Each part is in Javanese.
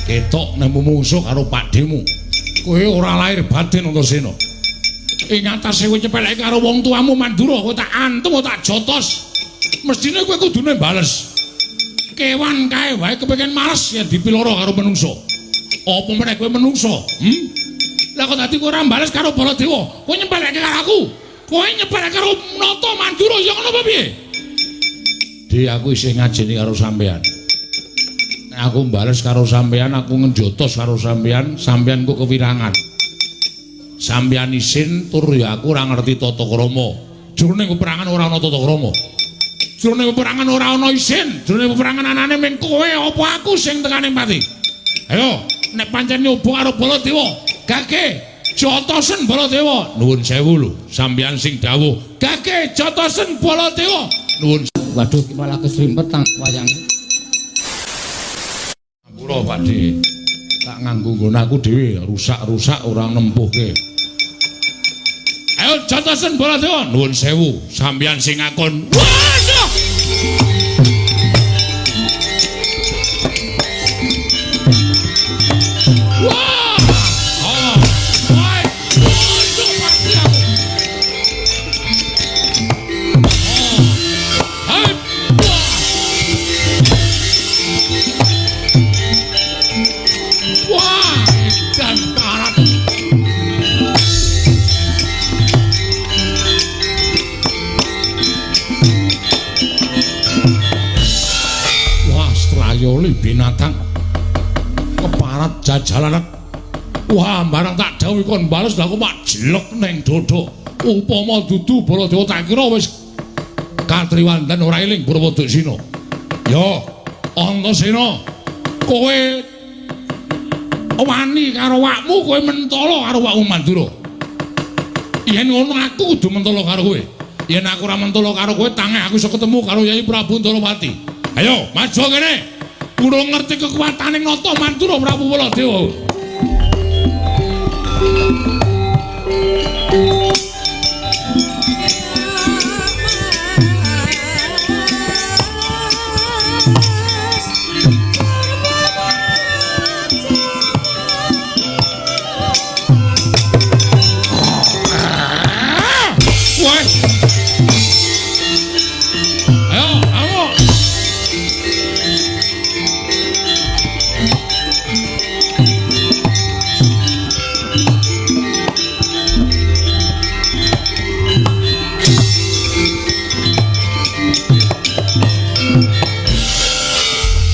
Ketok nemu mungsuh karo pakdhemu. Kowe ora lahir batin Antasena. Ing atase kowe nyepeleke karo wong tuamu Mandura, kowe tak antem, tak jotos. Mestine kowe kudune bales. Kewan kae wae kepengin males yen dipiloro karo menungsa. Apa meneh kowe menungsa? Lah kok dadi kowe ora bales karo Baladewa? Kowe nyepeleke karo aku. Kowe nyepeleke karo Nata Mandura ya ngono apa piye? Di aku isih ngajeni karo sampean. Nek aku bales karo sampean, aku ngejotos karo sampean, sampean ku kewirangan. Sampean isin tur ya aku ora ngerti tata krama. Jroning peperangan ora ana tata krama. Jroning peperangan ora ana isin, jroning peperangan anane ming kowe apa aku sing tekane pati. Ayo, nek pancen nyoba karo Baladewa, gage jotosen Baladewa. Nuwun sewu lho, sampean sing dawuh. Gage jotosen Baladewa. Nuwun. Waduh, ki malah kesrimpet tang wayang. Ngapura, Pakde. Tak nganggo nggon aku dhewe, rusak-rusak ora nempuhke. Ayo jotosen Baladewa. Nuwun sewu, sampean sing ngakon. Waduh. Wah! Oh! Wah! Waduh, mati aku. Oh! Hai! Wah! Wah, edan karat. Wah, strayoli binatang. Keparat jajalanet. Wah, barang tak dawuhi kon bales lha aku mak jelek ning dada. Upama dudu Baladewa tak kira wis katriwandan ora eling Purwodaksina. Yo, Antasena, kowe wani karo awakmu, kowe mentala karo awakmu Mandura. Yen ngono aku kudu mentala karo kowe. Yen aku ora mentala karo kowe, tangeh aku iso ketemu karo Yai Prabu Ndorowati. Ayo, maju kene. Urung ngerti kekuatane Nata Mandura Prabu Baladewa. Wah. Ayo, ayo.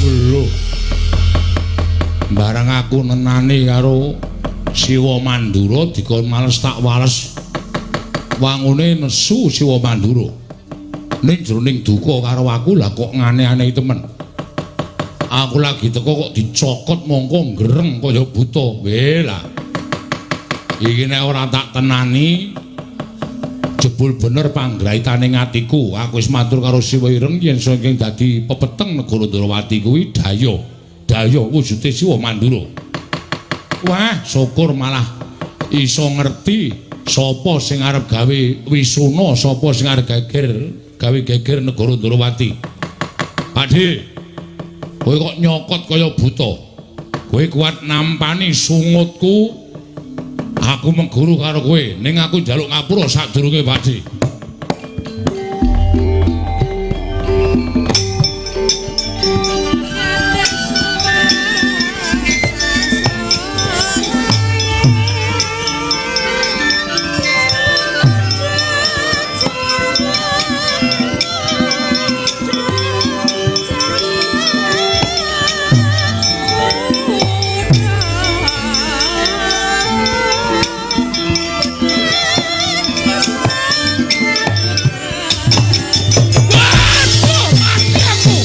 Lho. Barang aku nenani karo Siwa Mandura dikon males tak wales. Wangune nesu Siwa Mandura. Ning jroning duka karo aku lah kok ngane-anehi temen. Aku lagi teko kok dicokot mongko gereng kaya buta. Weh lah. Iki nek ora tak tenani jebul bener panggraitane atiku. Aku wis matur karo Siwa Ireng yen saking dadi pepeteng negara Ndrawati kuwi daya. Daya wujude Siwa Mandura. Wah, syukur malah iso ngerti sapa sing arep gawe wisuna, sapa sing arep geger, gawe geger negara Ndrawati. Pakde, kowe kok nyokot kaya buta. Kowe kuat nampani sungutku. Aku meguru karo kowe, ning aku njaluk ngapura sadurunge, Pakde. Waduh, mati aku.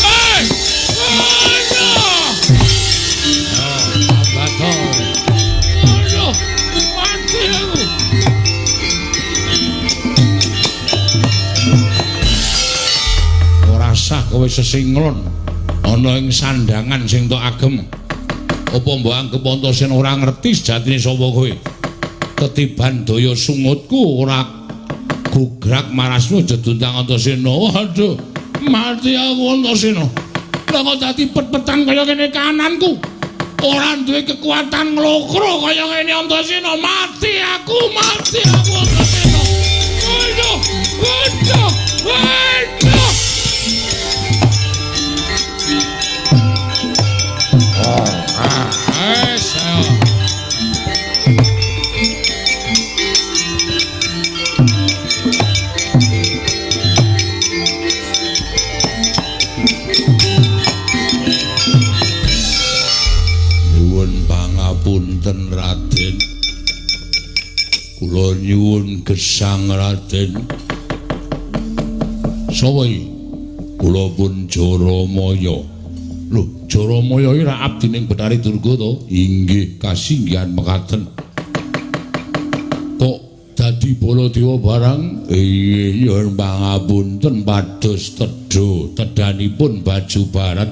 Eh, aduh. Aduh, mati aku. Ora sah kowe sesinglon ana ing sandangan sing tok agem. Apa mbok anggep Antasena ora ngerti sejatine sapa kowe? Ketiban daya sungutku ora gugrak marasmu jedundang Antasena. Waduh, mati aku Antasena. Lah kok dadi pet-petan kaya kene kananku. Ora duwe kekuatan nglokro kaya ngene Antasena. Mati aku, mati aku Antasena. Aduh, aduh, aduh. Wes, ayo. Nyuwun pangapunten Raden. Kula nyuwun gesang Raden. Sapa iki? Kula pun Jaramaya. Lho, Jaramaya iki ra abdining Bathari Durga to? Inggih, kasinggihan mekaten. Kok dadi Baladewa barang? Inggih, nyuwun pangapunten pados tedha tedanipun baju barat.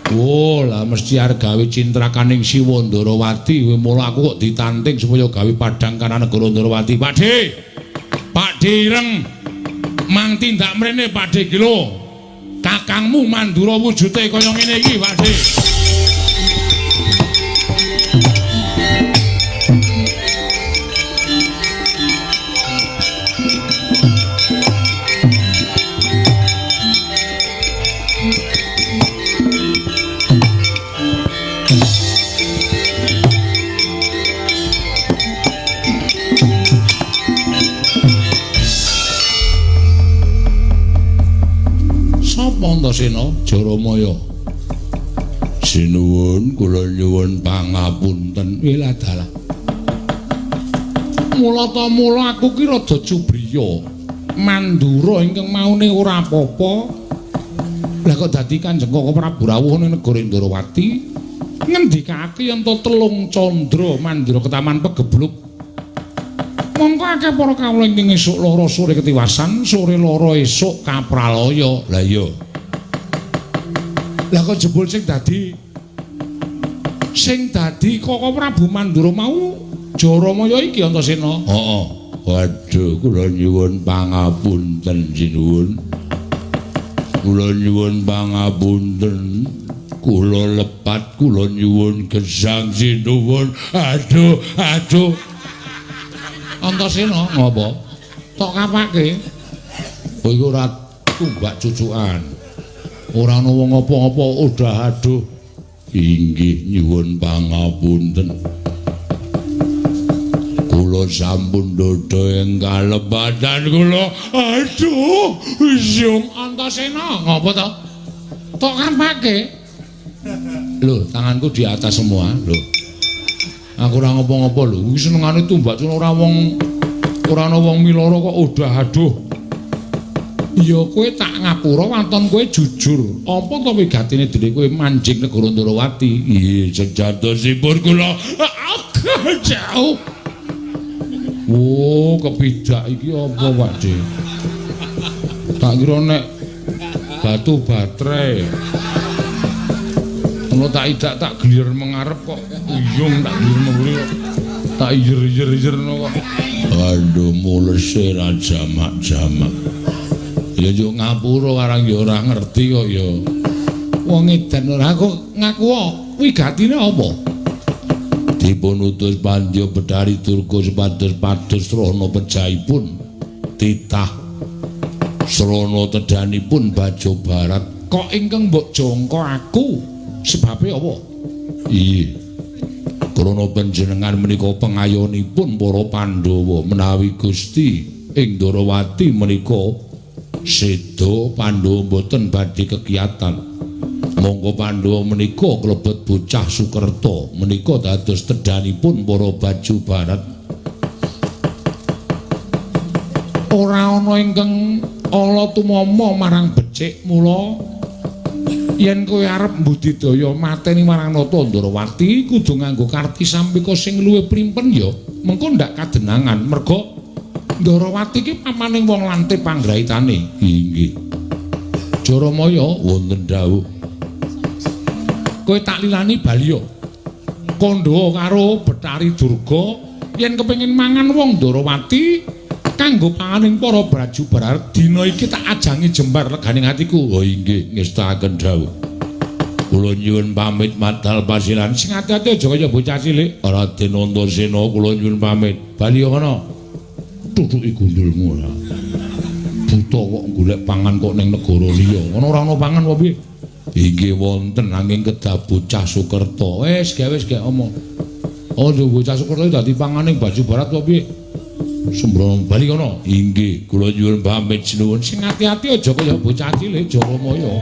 Oh, lah mesti arep gawe cintrakaning Siwa Ndarawati. Kowe mula aku kok ditanting supaya gawe padhang kanan negara Ndarawati. Pakde. Pakde ireng. Mang tindak mrene Pakde iki lho. Kakangmu Mandura wujute kaya ngene iki, Pakde. Sapa Antasena? Jaramaya. Sinuwun, kula nyuwun pangapunten. Wilah dalah. Mula ta mula aku ki rada cubriya. Mandura ingkang maune ora apa-apa. Lah kok dadi Kanjeng Kaka Prabu rawuh ning negara Ndrawati ngendikake yen to telung candra Mandura ketaman pegebluk. Mongko akeh para kawula ingkang esuk lara sore ketiwasan, sore lara esuk kapralaya. Lah iya. Lah kok jebul sing dadi Kaka Prabu Mandura mau Jaramaya iki Antasena. Heeh. Waduh, kula nyuwun pangapunten sinuwun. Kula nyuwun pangapunten. Kula lepat, kula nyuwun gesang sinuwun. Aduh, aduh. Antasena ngopo? Tok kapake. Kowe iku ora tumbak cucukan. Ora ana wong apa-apa, udah aduh. Inggih nyuwun pangapunten. Kula sampun dodho ing kalepatan kula. Aduh, yung Antasena ngopo to? Tok kapake. Lho, tanganku di atas semua, lho. Aku ora ngopo-ngopo lho. Iki senengane tumbak cucuk ora wong ora ana wong miloro kok udah aduh. Ya kowe tak ngapura waton kowe jujur. Apa to wigatine dene kowe manjing negara Ndrawati? Iya, sejatosipun kula jauh. Oh, kepidak iki apa, Pak De? Tak kira nek batu baterai. Ngono tak idak tak glir mengarep kok uyung tak glir mburi kok. Tak yer-yer-yerno kok. Aduh, mulese ra jamak-jamak. Ya yo ngapura karang ya ora ngerti kok ya. Wong edan ora kok ngaku wigatine apa? Dipun utus Pandya Bathari Durga supados pados srana pejahipun titah srana tedanipun Bajo Barat. Kok ingkang mbok jangka aku sebabe apa? Iya. Krana panjenengan menika pengayonipun para Pandhawa menawi Gusti ing Ndrawati menika seda Pandhawa mboten badhe kekiyatan. Monggo Pandhawa menika klebet bocah Sukerta menika dados tedanipun para Baju Barat. Ora ana ingkang ala tumama marang becik, mula yen kowe arep mbudidaya mateni marang Nata Ndrawati kudu nganggo karti sampika sing luwih primpen ya. Mengko ndak kadenangan merga Ndrawati iki pamaning wong lantip panggraitane. Inggih. Jaramaya wonten dawuh. Kowe tak lilani baliya. Kandha karo Bathari Durga yen kepengin mangan wong Ndrawati kanggo panganing para Baju Barat dina iki tak ajangi jembar leganing atiku. Oh inggih, ngestakaken dawuh. Kula nyuwun pamit madal pasilan. Sing ati-ati aja kaya bocah cilik. Raden Antasena kula nyuwun pamit. Bali kono. Tutuki gundulmu ora. Buta kok golek pangan kok ning negara liya. Ngono ora ana pangan apa piye? Inggih wonten nanging kedah bocah Sukerta. Wis gawe wis gawe omong. Oh, bocah Sukerta dadi panganing baju barat apa piye? Sembrono bali kono. Inggih, kula nyuwun pamit sinuwun. Sing ati-ati aja kaya bocah cilik Jaramaya.